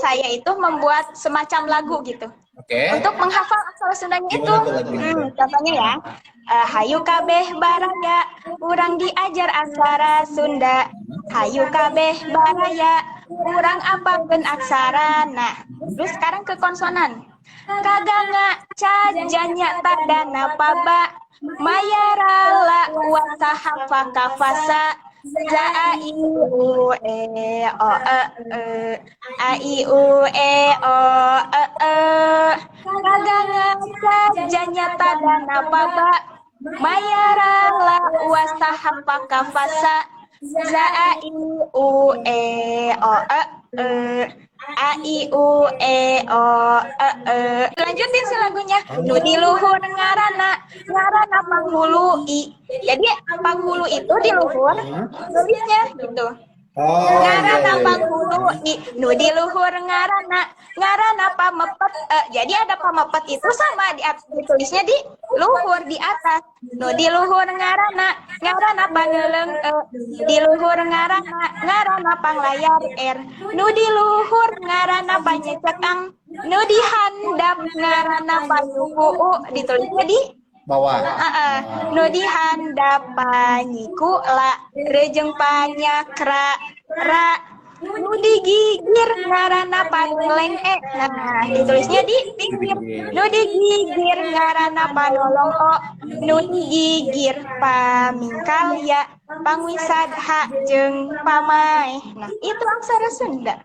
saya itu membuat semacam lagu gitu. Untuk menghafal aksara Sundanya Gimana itu. Tuh lagunya? Contohnya ya. Hayu kabeh baraya, urang diajar aksara Sunda. Hayu kabeh baraya, urang apalkeun aksara. Nah, terus sekarang ke konsonan. Kaganga cajanya tadana paba mayarala wasahafa kafasa za a i u e o e e a i u e o e e. Kaganga cajanya tadana paba mayarala wasahafa kafasa za a i u e o e e a i u e o e e. Lanjutin si lagunya. Nu di luhur ngarana ngarana panghulu i. Jadi panghulu itu di luhur tulisnya gitu. Oh, iya, Ngarana iya. panghulu i, nu di luhur ngarana ngarana pamepet e. Jadi ada pamepet itu sama di ditulisnya di luhur, di atas. Nu di luhur ngarana ngarana pangeleng e, di luhur ngarana ngarana panglayar r, nu di luhur ngarana panyecekang, nu di handap ngarana panyuku u, ditulisnya di bawah. Heeh. Nu di handap panyiku la rejeng panyakra ra, nu di gigir ngaranna pangleng e. Nah, ditulisnya di pinggir. Nu di gigir ngaranna panolong o, nu di gigir pamingkal ya, pangwisad ha jeung pamaeh. Nah, itu aksara Sunda.